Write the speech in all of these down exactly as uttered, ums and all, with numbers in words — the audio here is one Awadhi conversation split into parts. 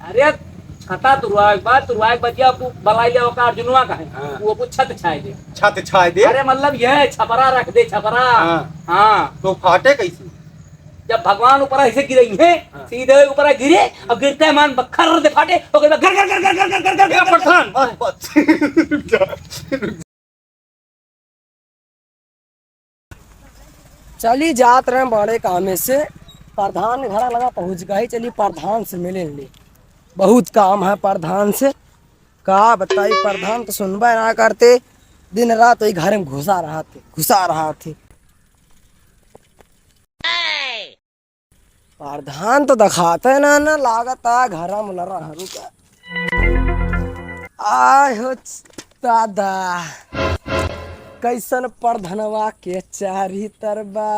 अरे, छता तुरवाए के बाद, तुरवाए के बाद, ये आपको बलाई ले ओका अर्जुनवा का है। हाँ। वो आपको छत छाए दे। छत छाए दे? अरे, मतलब, यह छपरा रख दे, छपरा। हाँ। हाँ। तो फाटे कैसे? जब भगवान ऊपर ऐसे गिरे हैं, हाँ। सीधे ऊपर गिरे और गिरते मान बखर दे फाटे, ओकर बाद घर, घर, घर, घर, घर, घर, घर, घर, ए, घर, घर। प्रधान, बस, बस। चली जात रहे बड़े कामे से, प्रधान घर लगा पहुँच गए। चली प्रधान से मिले ले, बहुत काम है प्रधान से। का बताई, प्रधान तो सुनबे ना करते, दिन रात वही घर में घुसा रहत है, घुसा रहत है। प्रधान तो देखाते ना, ना लागत आ घर में लड़ा हरू का। आय हो दादा, कैसन प्रधनवा के चरितर बा।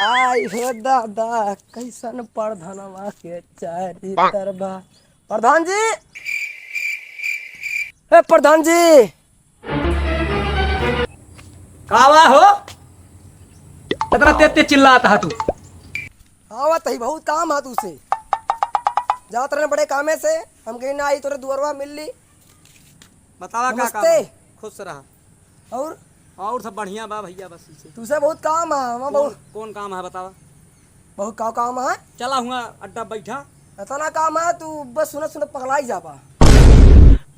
आय हो दादा, कैसन प्रधनवा के चरितर बा। प्रधान जी, ए प्रधान जी। का बा हो? इतना तेज तेज चिल्लात हा तू? आवत ही, बहुत काम हा तू से। जात रहे बड़े कामे से, हम कहीं ना आई, तोरे दुअरवा मिल ली। बतावा का काम नमस्ते। है? खुश रहा। और? और सब बढ़िया बा भैया, बस इसे। तू से बहुत काम है, हम कौन, बहुत कौन काम है बतावा? बहुत का काम है? चला हुआ अड्डा बैठा। इतना काम है, तू बस सुनत सुनत पगलाई जाबा।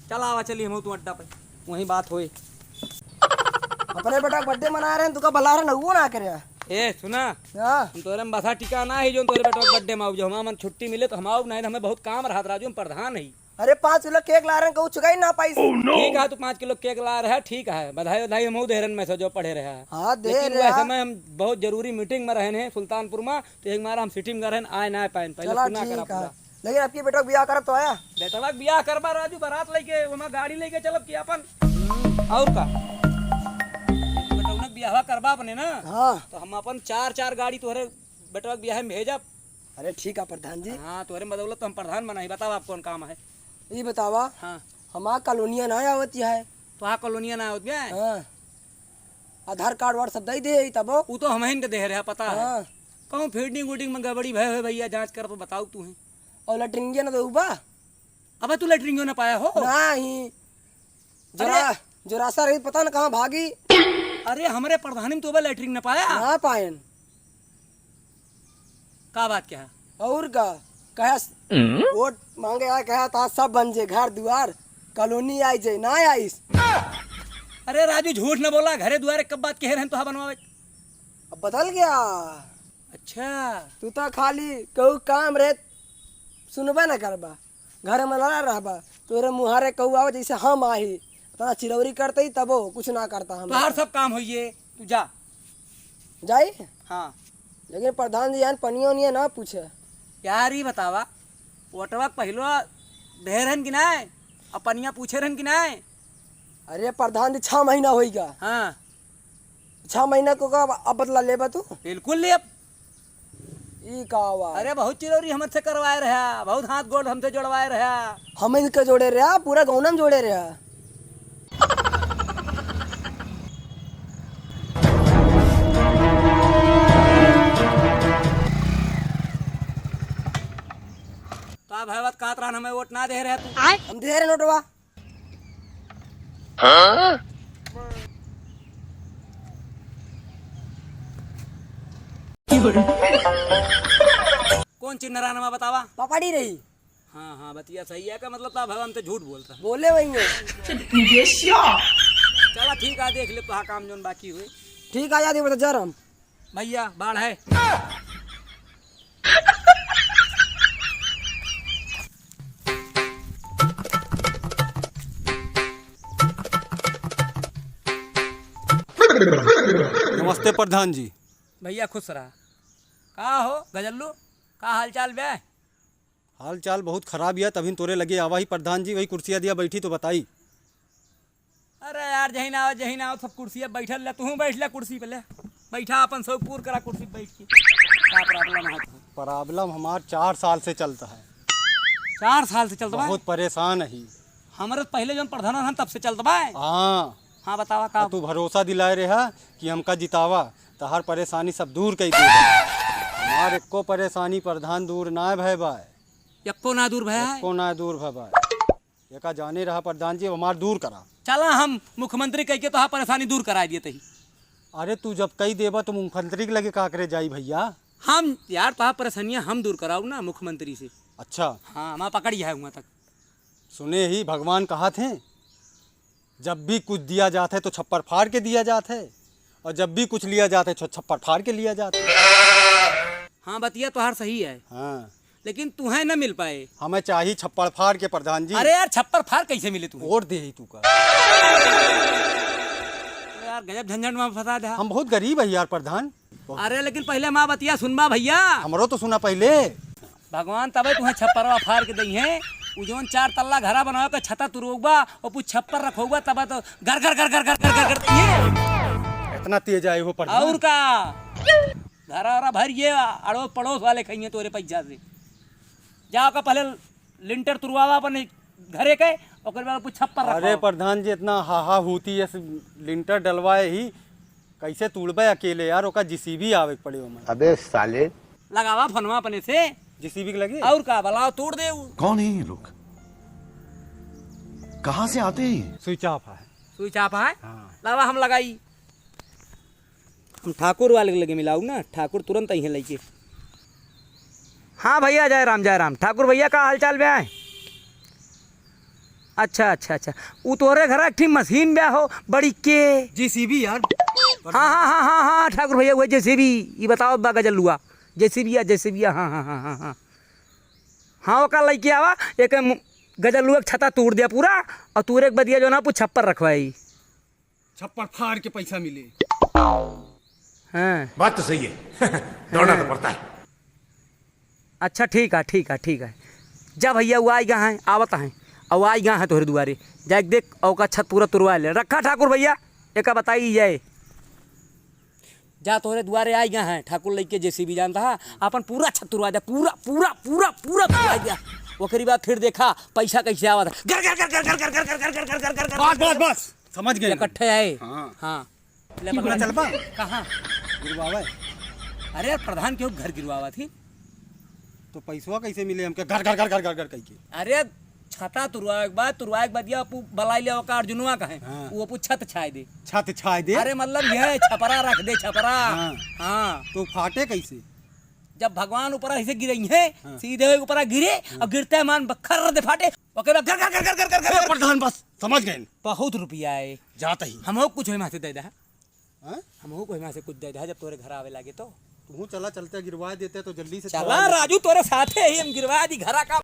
चला आवा, चली हम तू अड्डा पे, वहीं बात होए। अपने बेटा का बर्थडे मना रहे हैं, तू का बुला रहे हैं, वो ना करे। ए, सुना। हाँ। हम तोरे में बसा टिका ना है, जो तोरे बेटा का बर्थडे में आऊ, जो हमारा मन छुट्टी मिले तो हम आऊ, नहीं तो हमें बहुत काम रहत राजू, हम प्रधान है। अरे, पाँच किलो केक ला रहे हैं, कहूँ चुकाई ना पाई। Oh, no! ठीक है, तू पाँच किलो केक ला रहा है, ठीक है, बधाई, बधाई हम दे रहे हैं, मैं जो पढ़े रहे हैं। हाँ, दे लेकिन रहे वह हैं। समय हम बहुत जरूरी मीटिंग में रहे हैं सुल्तानपुर में, तो एक मारा हम सिटी में रहे हैं, आए ना पाए, पहले चला, सुना ठीक करा है। पूरा। लेकिन आपकी बेटा का बियाह करब तो आया? बेटवा के बियाह करबा राजू, बारात लेके, वहाँ गाड़ी लेके चलब कि अपन। हम्म। और का? बेटवा के बियाह करबा अपने ना? हाँ। तो हम अपन चार, चार गाड़ी तोहरे बेटवा के बियाह में भेजब। अरे ठीक है प्रधान जी। हाँ, तोहरे बदौलत तो हम प्रधान बना ही। बताओ आप कौन काम है? ई बतावा, हाँ। हमार कॉलोनिया ना आवत है। तो हाँ, कॉलोनिया ना आवत है? हाँ। आधार कार्ड वार्ड सब दे दे तबो। उ तो हमहिन के देह रहा, पता है। हाँ। कहूँ फीडिंग वीडिंग में गड़बड़ी भय हो भैया, जांच कर तो बताओ तू ही। और लैट्रिनिया ना तो उबा? अबे तू लैट्रिनियो ना पाया हो? नहीं। जरा, अरे। जरा सा रही, पता ना कहाँ भागी। अरे हमरे प्रधानी में तो अबे लैट्रिन ना पाया। ना पायन। का बात क्या है? और का? कहा हम्म? वोट मांगे आए, कहा था सब बन जे, घर दुआर, कॉलोनी आई जे, ना आइस। अरे राजू, झूठ न बोला, घरे दुआरे कब बात कहे रहन तो बनवावे? अब बदल गया। अच्छा। तू तो खाली कहू काम रे, सुनबे ना करबा। घर में लड़ा रहबा, तोरे मुहारे कहू आवे जैसे हम आही। इतना चिरौरी करते ही तबो कुछ ना करता हम। तोहार सब काम होइए, तू जा। जाई? हाँ। लेकिन प्रधान जी यार पनिया उनिया ना पूछे। यार ई बतावा, वोटवा के पहिलो दे रहन कि नाय? अब पनिया पूछे रहन कि नाय? अरे प्रधान जी, छह महीना होइगा। हाँ। छह महीना को का अब बदला लेबा तू? बिल्कुल लेब। ई का हुआ? अरे बहुत चिरौरी हमसे करवाए रहा, बहुत हाथ गोड़ हमसे जोड़वाए रहा। हम इनके जोड़े रहा, पूरा गौनम जोड़े रहा। का भैवत कात रहन हमें वोट ना दे रहे तू? हम दे रहे नोटवा। हाँ? कौन चिन्ह रहा नमा बतावा? पपड़ी रही। हाँ, हाँ, बतिया सही है, का मतलब था भगवान तो झूठ बोलता है। बोले वही है। चला ठीक है, देख ले तो हाँ काम जोन बाकी हुए। ठीक है, याद ही बता जा रहा हम। भैया, बाढ़ है। नमस्ते प्रधान जी। भैया खुश रहा। का हो गजल्लू, का हालचाल बे? हाल चाल बहुत खराब है, तभी तोरे लगे आवा ही प्रधान जी, वही कुर्सिया दिया बैठी तो बताई। अरे यार, जहीं ना आओ, जहीं ना आओ, सब कुर्सी पे बैठल ले, तू बैठ ले कुर्सी पे ले, बैठा अपन शौक पूर करा कुर्सी पे बैठ के। का प्रॉब्लम है तो? प्रॉब्लम हमार चार साल से चलता है। चार साल से चलता है? बहुत परेशान है। हमारे पहले जौन प्रधान रहन तब से चलता है। हाँ। हाँ, बतावा का? तू भरोसा दिलाए रहा कि हमका जितावा, तहार परेशानी सब दूर कर देगा। हमार एको परेशानी प्रधान दूर ना भय बा। एक्को ना दूर भया है। एक्को ना दूर भया है। एका जाने रहा प्रधान जी, अब हमार दूर करा। चला हम मुख्यमंत्री कह के तोहार परेशानी दूर कराइ दियत ही। अरे तू जब कही देबा तो मुख्यमंत्री के लगे का करे जाई भइया? हम यार तोहार परेशानियाँ हम दूर कराउब ना मुख्यमंत्री से। अच्छा। हाँ, हमार पकड़ ही है हुआँ तक। सुने ही भगवान कहत हैं, जब भी कुछ दिया जात है तो छप्पर फाड़ के दिया जात है, और जब भी कुछ लिया जात है तो छप्पर फाड़ के लिया जात है। हाँ, बतिया तोहार सही है। हाँ। लेकिन तुहें न मिल पाए। हमें चाही छप्पर फाड़ के प्रधान जी। अरे यार, छप्पर फाड़ कैसे मिले तुहें? वोट दे ही तू का। अरे यार, गजब झंझट में फंसा दे। हम बहुत गरीब है यार प्रधान। अरे लेकिन पहिले हमार बतिया सुनबा भइया। हमरो तो सुना पहिले। भगवान तबे तुहें छप्परवा फाड़ के दइहें। उ जौन चार तल्ला घरा बनावे के छता तुरउबा, ओपु छप्पर रखउबा, तबे तो गर गर गर गर गर गर गर गर दइहें। इतना तेज आए हो प्रधान। और का? घरा वरा भर ये अड़ोस पड़ोस वाले खइहें तोरे पैसा से। जाओ का पहिले लिंटर तुरवावा अपने घरे के, ओकर बाद ओपु छप्पर रखवावा। अरे प्रधान जी, इतना हाहा हूती है, लिंटर डलवाए ही, कैसे तूड़बे अकेले यार, ओका जेसीबी आवे के पड़े ओमे। अबे साले। लगावा फोनवा अपने से। जेसीबी के लगे? और का, बलाओ, तूड़ दे उ। कौन है ये लोग? कहाँ से आते हैं ये? स्विच ऑफ है। स्विच ऑफ है? हाँ। लावा हम लगाई। हम ठाकुर वाले के लगे मिलाऊ ना, ठाकुर तुरंत अइहें लइके। हाँ भइया, जय राम, जय राम। ठाकुर भइया, का हालचाल बा? अच्छा, अच्छा, अच्छा। उ तोहरे घरा एक ठी मशीन बा हो, बड़ी के। जेसीबी यार। हाँ, हाँ, हाँ, हाँ, हाँ, ठाकुर भइया, उहे जेसीबी। ई बताओ बा गजलुआ। जेसीबी या, जेसीबी या, हाँ, हाँ, हाँ, हाँ, हाँ। हाँ, ओका लइके आवा, एक मु-, गजलुआ के छता तूड़ दिया पूरा, और तूरे के बदिया जौन है, ओपु छप्पर रखवाई। छप्पर फाड़ के पैसा मिले। हाँ। बात तो सही है। दौड़ना तो हाँ। पड़ता है। अच्छा, ठीक है, ठीक है, ठीक है। जा भइया, उ आइ गा हैं, आवत हैं। अब आइ गा हैं तोहरे दुआरे। जाइके देख, ओका छत पूरा तुरवाइ ले। रखा ठाकुर भइया, एका बताई जाए। जा तोहरे दुआरे आइ गा हैं, ठाकुर लइके जेसीबी जानत हा, आपन पूरा छत तुरवाइ दे, पूरा, पूरा, पूरा, पूरा तुरवाइ दे। ओकरी बाद फिर देखा, पैसा कैसे आवत है। गर, गर, गर, गर। बस, बस, बस। समझ गए। इकट्ठे आए। हाँ। हाँ। ले की पकड़। बोला चलबा? कहाँ? गिरवावे। अरे यार, प्रधान के घर गिरवावा थी। तो पैसवा कैसे मिले हमके घर, घर, घर, घर, घर, घर कह के? अरे, छता तुरवाए के बाद, तुरवाए के बाद ये ओपु बलाई ले ओका अर्जुनवा कहे। हाँ। वो ओपु छत छाए दे। छत छाए दे? अरे मतलब ये छपरा रख दे, छपरा। हाँ। हाँ। तो फाटे कैसे? जब भगवान ऊपर ऐसे गिरइहें, हाँ। सीधे ऊपर गिरे, हाँ। और गिरते मान बखर दे फाटे, ओके बाद घर, घर, घर, घर, घर, घर, घर, ए, घर। प्रधान बस, समझ गए। बहुत रुपया है। जात ही। हमहू कुछ ओहिमा से दे दे। हाँ? हमहू ओहिमा से कुछ दे दे, जब तोरे घर आवे लागे तो। तू चला, चलते गिरवा देते तो जल्दी से चला। राजू, तोरे साथे ही हम गिरवा दी घरा का।